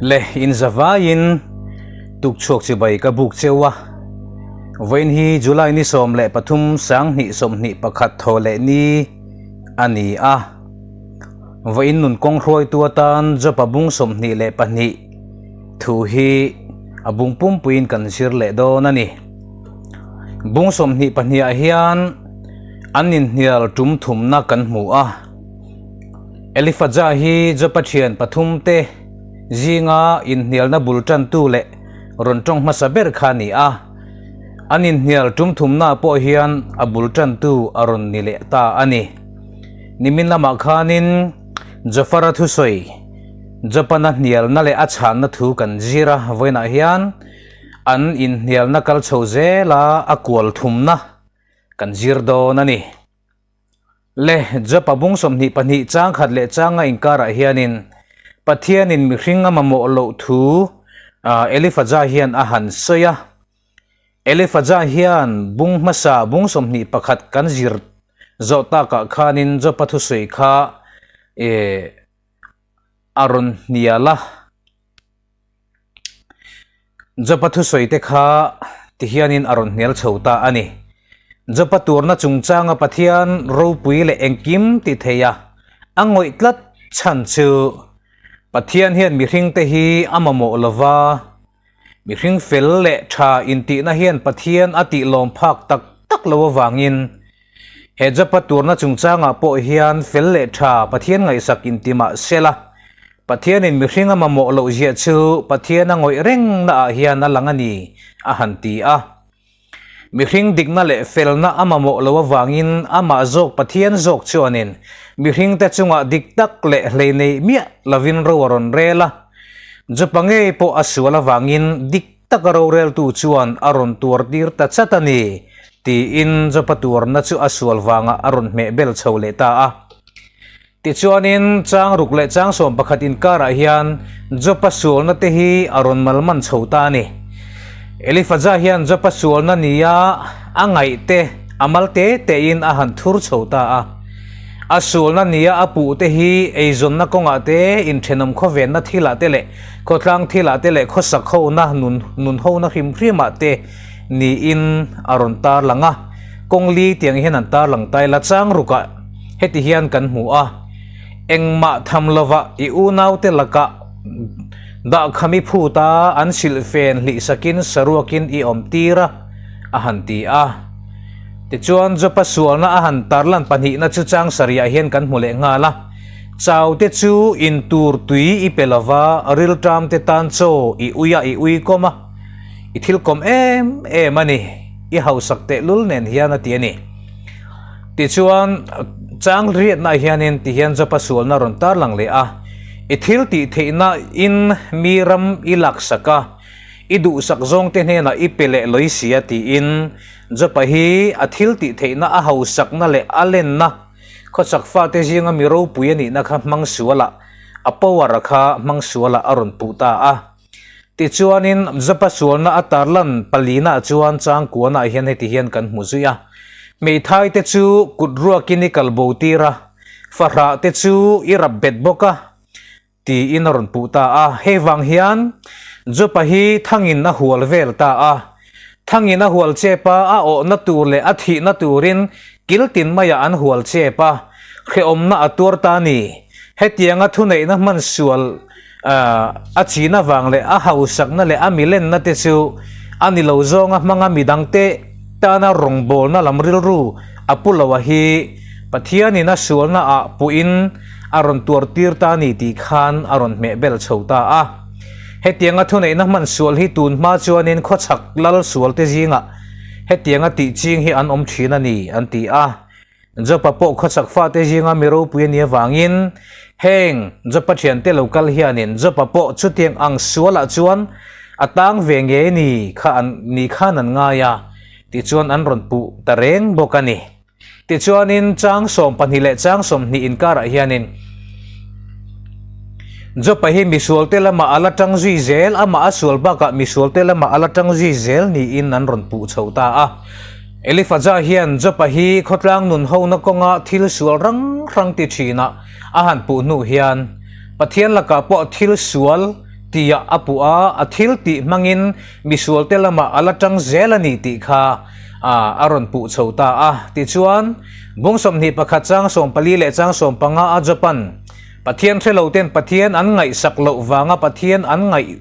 Le inzavaiin tukchhuak chibai ka buk cheu a, vawiin hi July ni 13 2021 thaw leh ni a ni a, vawiin nun kawng hruaitu atan Job-a bung 22 thu hi a bung pumpuiin kan zir leh dawn a ni. Bung 22 ah hian an inhnial tum thumna kan hmu a. Elifaza hi Jopa thian pathumte zinga inhnialna bul tantu leh rawn tawng hmasa ber kha a ni a. An inhnial tum thumnaah pawh hian a bul tantu a rawn ni leh ta a ni. Nimin lamah khanin Jofara thusawi, Jopana hnialna leh a chhanna thu kan zir a, vawiinah hian an inhnialna kal chho zela a kual thumna kan zir dawn a ni. Le, Job-a bung 22 chang khat leh changa inkarah hianin Pathianin mihring a mamawh loh thu Elifaza hian a han sawi a. Elifaza hian bung hmasa bung 21 kan zir zawh takah khanin Job-a thusawi kha a rawn hnial a. Job-a thusawi te kha ti hianin a rawn hnial chho ta a ni. Job-a turna chungchanga Pathian ropui leh engkim ti thei a, a ngawih tlat chhan chu Pathian hian mihringte hi a mamawh lo va, mihring fel leh tha intihna hian Pathian a tih lawm phak tak tak lo avangin He Japa turna chungchangah pawh hian fel leh tha Pathian ngaihsak inti mah sela, Pathianin mihring a mamawh loh ziah chu Pathian a ngawih reng naah hian a lang a ni, a han ti a. Mihring dikna leh felna a mamawh loh avangin amah zawk Pathian zawk chuanin mihringte chungah dik tak leh hleinei miah lovin ro a rawn rel a. Japa ngei pawh a sual avangin dik taka roreltu chuan a rawn tuar tir ta chat a ni, tiin Jopa tuarna chu a sual vangah a rawn hmeh bel chho leh ta a. Tichuanin, chang ruk leh chang 11 inkarah hian Jopa sualna te hi a rawn malman chho ta a ni. Elifaza hian Jopa sualna nia a ngaih te a mal te tein a han thur chho ta a. A sualna nia a puh te hi eizawnna kawngah te, inthenawm khawvenna thilah te leh Khawtlang thilah te leh khawsak hona nun nun hona hrim hrimah te niin a rawn tarlang a, kawng li tiang hian an tarlang ta ila chang rukah heti hian kan hmu a, engmah tham lovah i unaute lakah dahkham i phut a, an silhfen hlihsakin saruakin i awm tir a, a han ti a. Tichuan Jopa sualna a han tarlan pahnihna chu chang sarihah hian kan hmu leh nghal a. Chau te chu in tur tui i pe lova, rilṭam te tan chaw i ui a i ui kawm a, i thil kawm em em a ni, i hausak tehlul nen hian a ti a ni. Tichuan, chang riatnaah hianin tihian Jopa sualna rawn tarlang leh a, i thil tih theihna in mi ram i laksak a, i duhsak zawngte hnenah i pe leh lawi si a tiin Jopa hi a thil tih theihna a hausakna leh a lenna Khawchhak fate zinga mi ropui a nihna kha hmang sualah, a power a kha hmang sualah a rawn puh ta a. Tichuanin, Jopa sualna a tarlan palinaah chuan changkuanah hian heti hian kan hmu zui a, Hmeithai te chu kut ruakin i kal bo tir a, fahrah te chu i rap bet bawk a, Tiin a rawn puh ta a. Hei vang hian Jopa hi thangin a hual vel ta a. Thangin a hual chep a, a awhna tur leh a thihna turin kil tin maiah an hual chep a, hrehawmna a tuar ta a ni. Hetianga thuneihna hman sual a chin avang leh a hausakna leh a milenna te chu a ni lo zawnga hmanga midangte tana rawngbawlna lam rilru a pu lo a hi Pathianin a sualna ah puhin a rawn tuar tir ta a ni tih khan a rawn hmeh bel chho ta a. Hetianga thuneihna hman sual hi tun hma chuanin khawchhak lal sualte zingah hetianga tih ching hi an awm thin a ni an ti a. Jopa pawh khawchhak fate zinga mi ropui a nih avangin heng Jopa thiante lo kal hianin Jopa pawh chutiang ang sualah chuan a tang ve ngei ni kha an ni khan an ngai a, tichuan an rawn puh ta reng bawk a ni. Tichuanin chang 12 leh chang 20 inkarah hianin Jopa hi misualte lamah a la tang zui zel, amah a sual bakah misualte lamah a la tang zui zel niin an rawn puh chho ta a. Elifaza hian Jopa hi khawtlang nun hona kawnga thil sual rang rang ti thinah a han puh hnu hian Pathian lakah pawh thil sual tia a puh a, a thil tih hmangin misualte lamah a la tang zel a ni tih kha a rawn puh chho ta a. Tichuan, bung 21 chang 14 leh chang 15 a Job-a'n Pathian hre lo ten Pathian an ngaihsak loh vanga Pathian an ngaih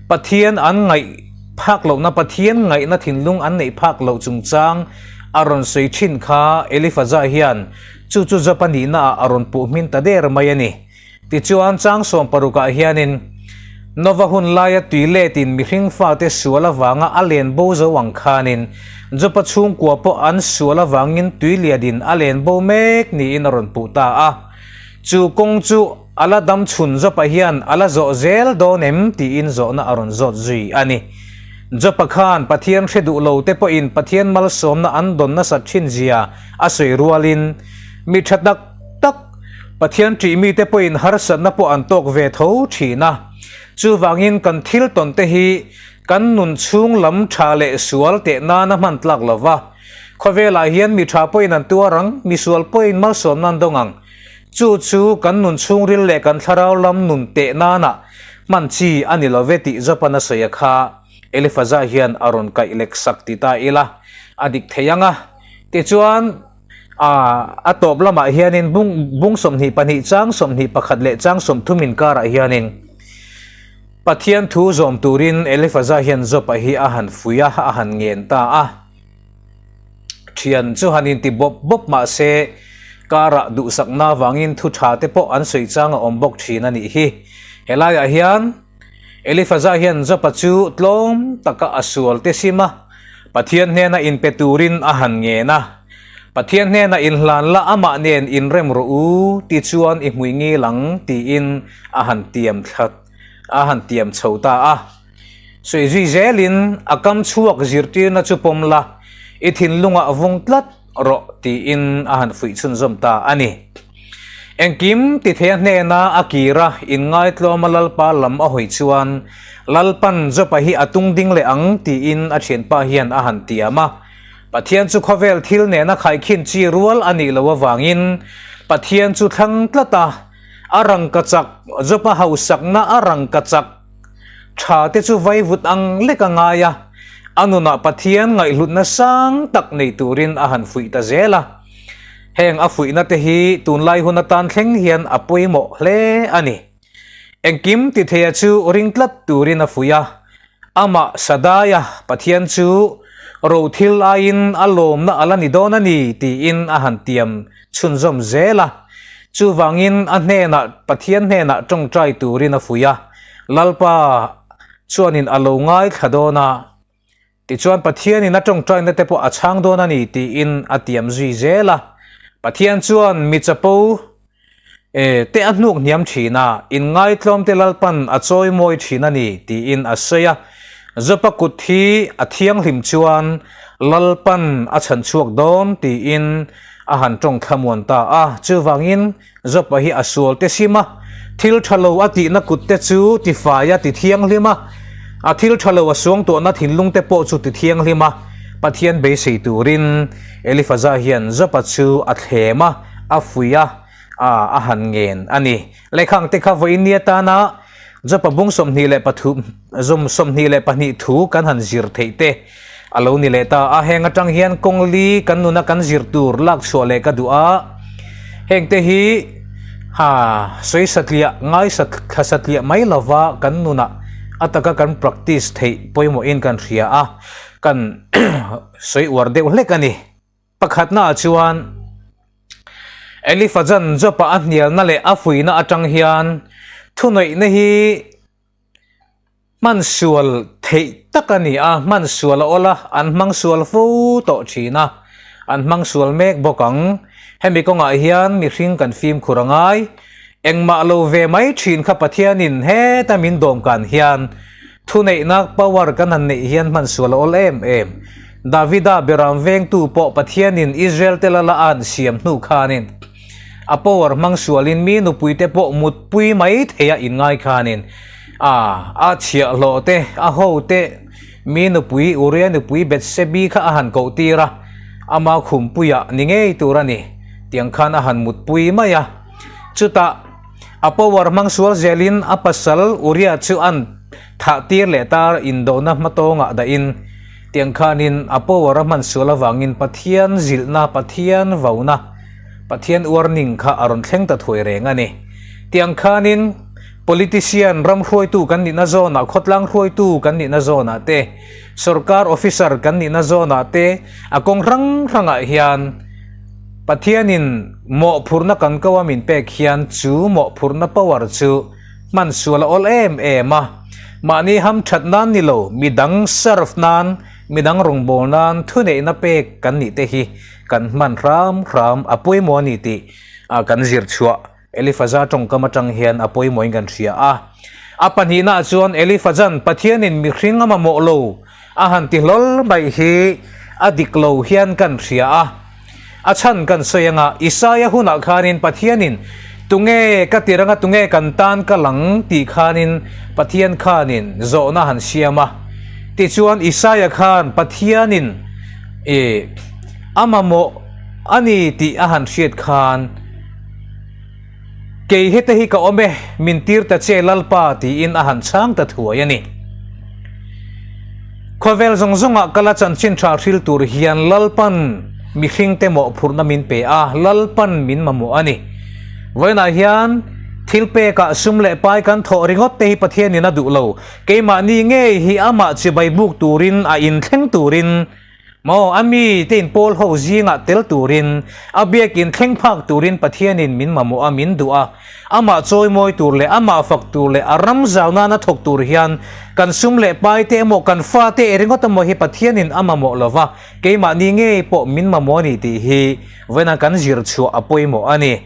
Pathian an ngaih phak lohna Pathian ngaihna thinlung an neih phak loh chungchang a rawn sawi thin kha Elifaza hian chu chu Job-a nihnaah a rawn puh hmin ta der mai a ni. Tichuan, chang sawmparukah hianin Nova hun laia tui letin mihring fate sual avanga a len bo zo ang khanin Job-a chhungkua pawh an sual avangin tui lianin a len bo mek niin a rawn puh ta a. Chu kawng chu a la dam chhun Job-a hian a la zawh zel dawn em tiin zawhna a rawn zawt zui a ni. Job-a khan Pathian hre duh lo te pawhin Pathian malsawmna an dawn nasat thin zia a sawi rualin mi tha tak tak Pathian ṭih mite pawhin harsatna pawh an tawk ve tho ṭhin a. Chuvangin kan thil tawn te hi kan nun chhung lam ṭha leh sual teh nana hman tlak lo va. Khawvelah hian mi ṭha pawhin an tuar ang, mi sual pawhin malsawmna an dawng ang. Chu chu kan nun chhungril leh kan thlarau lam nun teh nana hman chi a ni lo ve tih Job-an a sawi a kha. Elifaza hian a rawn kaih lek sak ti ta ila a dik thei ang a. Tichuan. A a tawp lamah hianin bung bung 22 chang 21 leh chang 30 inkarah hianin Pathian thu zawm turin Elifaza hian Job-a hi a han fuih a, a han ngen ta a. Thian chu han inti bawp bawp mah se karah duhsakna avangin thu tha te pawh an sawi chang a awm bawk thin a nih hi. Helaiah hian. Elifaza hian Job-a chu tlawm taka a sual te sim a, Pathian hnena inpe turin a han ngen a. Pathian hnena inhlan la amah nen inrem rawh u ti chuan i hmui ngil ang tiin a han tiam thlat a han tiam chho ta a. Sawi zui zelin a kam chhuak zirtirna chu pawm la, i thinlungah vung tlat rawh tiin a han fuih chhunzawm ta a ni. Engkim titheia hnena a kir a, inngaitlawma Lalpa lam a hawi chuan Lalpan Job-a hi a tung ding leh ang tiin a thianpa hian a han tiam a. Pathian chu khawvel thil nena khaikhin chi rual a nih loh avangin Pathian chu thlang tlat a, a rangkachak Job-a hausakna a rangkachak tha te chu vaivut ang lek a ngai a, a nunah Pathian ngaihhlutna sang tak nei turin a han fuih ta zel a. Heng a fuihna te hi tunlai hun atan thleng hian a pawimawh hle a ni. Engkim titheia chu ring tlat turin a fuih a, amah Sadaia Pathian chu rothil aiin a lawmna a la ni dawn a ni tiin a han tiam chhunzawm zel a. Chuvangin a hnenah Pathian hnenah tawngtai turin a fuih a, Lalpa chuanin a lo ngaithla dawn a, Tichuan Pathianin a tawngtaina te pawh a chhang dawn a ni tiin a tiam zui zel a. Pathian chuan mi chapo e te a hnuk hniam thin a, inngaitlawm te Lalpan a chawimawi thin a ni tiin a sawi a. Job-a kut hi a thianghlim chuan Lalpan a chhan chhuak dawn tiin a han tawng thlamuan ta a. Chuvangin Job-a hi a sual te sim a, thil tha lo a tihna kut te chu tifai a ti thianghlim a, a thil tha lo a suangtuahna thinlung te pawh chu ti thianghlim a, Pathian beisei turin Elifaza hian Job-a chu a thlem a, a fuih a, a a han ngen a ni. Lehkhang te kha vawiin ni atana Job-a bung 23 zum 22 thu kan han zir theih te a lo ni leh ta a, heng atang hian kawng li kan nuna kan zir tur lak chhuah leh ka duh a, heng te hi ha sawi satliah ngai thla satliah mai lova kan nunah a taka kan practice theih pawimawhin kan hria a, kan sawi uar deuh hlek a ni. Pakhatnaah chuan Elifaza'n Job-a a hnialna leh a fuihna atang hian thuneihna hi Hman sual theih tak a ni a, hman sual a awl a, an hmang sual fo tawh thin a, an hmang sual mek bawk ang. Hemi kawngah hian mihring kan fimkhur a ngai. Engmah lo ve mai thin kha Pathianin heta min dawmkan hian thuneihna, power, kan han neih hian hman sual a awl em em. Davida beram vengtu pawh Pathianin Israel te lala a han siam hnu khanin a power hmang sualin mi nupuite pawh mutpui mai theia inngai khanin A, a chhiahhlawh te, a ho te, mi nupui, Uria nupui Bethsebi kha a han koh tir a, ama khumpuiah ni ngei tur a ni, tiang khan a han mutpui mai a. Chutah, A power hmang sual zelin a pasal Uria chu an thah tir leh ta indona hmatawngah dahin tiang khanin a power a hman sual avangin Pathian zilhna, Pathian vauna, Pathian warning kha a rawn thleng ta thuai reng a ni. Tiang khanin politician ram hruaitu kan nihna zawnah, khawtlang hruaitu kan nihna zawnah te, sorkar officer kan nihna zawnah te a kawng hrang hrangah hian Pathianin mawhphurhna kan ko a min pek hian chu mawhphurhna power chu hman sual a awl em em a. Mahni hamthat nan ni lo, midang serve nan, midang rawngbâwl nan thuneihna pek kan nih te hi kan hman hram hram a pawimawh a ni tih kan zir chhuah Elifaza tawngkam atang hian a pawimawhin kan hria a. A pahnihnaah chuan Elifaza'n Pathianin mihring a mamawh lo a han ti hlawl mai hi a dik lo hian kan hria a. A chhan kan sawi anga Isaia hunah khanin Pathianin tunge ka tir anga tunge kan tan ka lang tih khanin Pathian khanin zawhna han siam a. Tichuan Isaia khan Pathianin ih a mamawh a ni tih a han hriat khan, Kei hete hi ka awm e, min tir ta che Lalpa tiin a han chhang ta thuai a ni. Khawvel zawng zawngah kala chanchin tha hril tur hian Lalpan mihringte mawhphurhna min pe a, Lalpan min mamawh a ni. Vawiinah hian thil pekah sum leh pai kan thawh ringawt te hi Pathianin a duh lo. Keimahni ngei hi amah chibai buk turin a inthleng turin Maw, a mi te in pawl ho zingah tel turin, a biakin thleng phak turin Pathianin min mamawh a, min duh a. Amah chawimawi tur leh amah fak tur leh a ram zau nana thawk tur hian kan sum leh pai te emaw kan fa te ringawt emaw hi Pathianin a mamawh lo va, keimahni ngei pawh min mamawh a ni tih hi vawiinah kan zir chhuah a pawimawh a ni.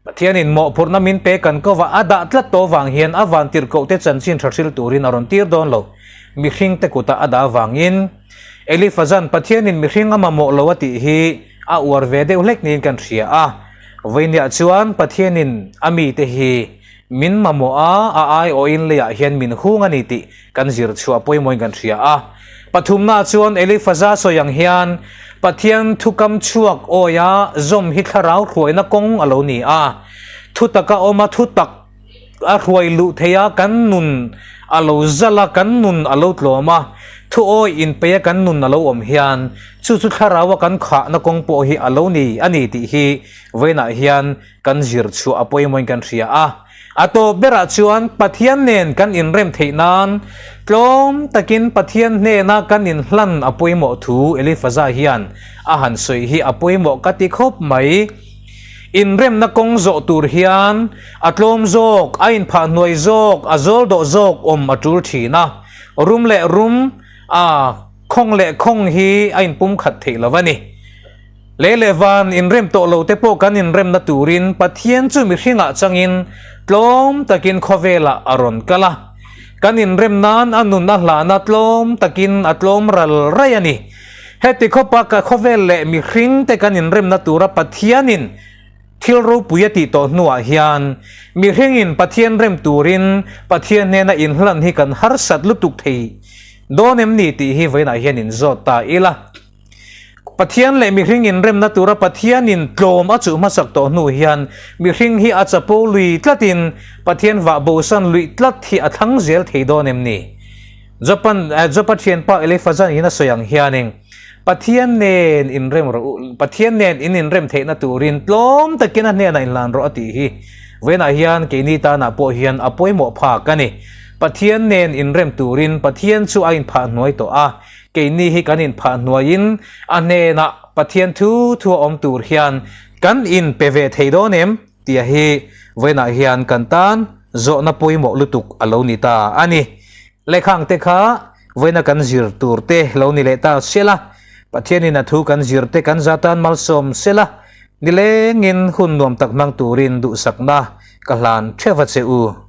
Pathianin mawhphurhna min pe kan ko va, a dah tlat tawh vang hian a vantirhkoh te chanchin tha hril turin a rawn tir dawn lo. Mihring te kutah a dah avangin Elifazan Pathianin mihring a mamawh lo a tih hi a uar ve deuh hlek niin kan hria a. Vawinia chuan Pathianin a mite hi min mamawh a, a aiawhin leiah hian min hung a ni tih kan zir chhuah pawimawhin kan hria a. Pathumna chuan Elifaza sawi ang hian Pathian thukam chhuak awia zawm hi thlarau hruaina kawng a lo ni a. Thutaka awma thutak a hruai luh theih a, kan nun a lo zal a, kan nun a lo tlawm a, thu awi inpeia kan nun a lo awm hian chu chu thlaraua kan khahna kawng pawh hi a lo ni a ni tih hi vawiinah hian kan zir chhuah a pawimawhin kan hria a. A tawp berah chuan Pathian nen kan inrem theih nan tlawm takin Pathian hnena kan inhlan a pawimawh thu Elifaza hian a han sawi hi a pawimawh ka ti khawp mai. Inremna kawng zawh tur hian a tlawm zawk, a inphah hnuai zawk, a zawl dawh zawk awm a tul thin a. Rum leh rum, a khawng leh khawng hi a inpumkhat theih lo a ni. Lei leh van inrem tawh lo te pawh kan inremna turin Pathian chu mihringah changin tlawm takin khawvelah a rawn kal a. Kan inrem nan a nun a hlahna tlawm takin a tlawm ral raih a ni. Heti khawpa ka khawvel leh mihring te kan inremna tura Pathianin thil ropui a tih tawh hnuah hian mihringin Pathian rem turin Pathian hnena inhlan hi kan harsat lutuk thei dawn em ni tih hi vawiinah hian inzawt ta ila. Pathian leh mihring inremna tura Pathianin tlawm a chuh hmasak tawh hnu hian mihring hi a chapo lui tlatin Pathian vah bosan luih tlat hi a thlang zel thei dawn em ni? Jopan, Jopa thianpa Elifazan in a sawi ang hianin Pathian nen inrem rawh u, Pathian nen in inrem theihna turin tlawm takin a hnenah inlan rawh a tih hi vawiinah hian keini tanah pawh hian a pawimawh phak a ni. Pathian nen inrem turin Pathian chu a inphah hnuai tawh a, Keini hi kan inphah hnuaiin a hnenah Pathian thu thu a awm tur hian kan inpe ve thei dawn em? tia hi vawiinah hian kan tan zawhna pawimawh lutuk a lo ni ta a ni. Lehkhang te kha vawiina kan zir tur te lo ni leh ta sela, Pathianin a thu kan zir te kan za tan malsawm sela, nilengin hun nuam tak hmang turin duhsakna ka hlan theuh a che u.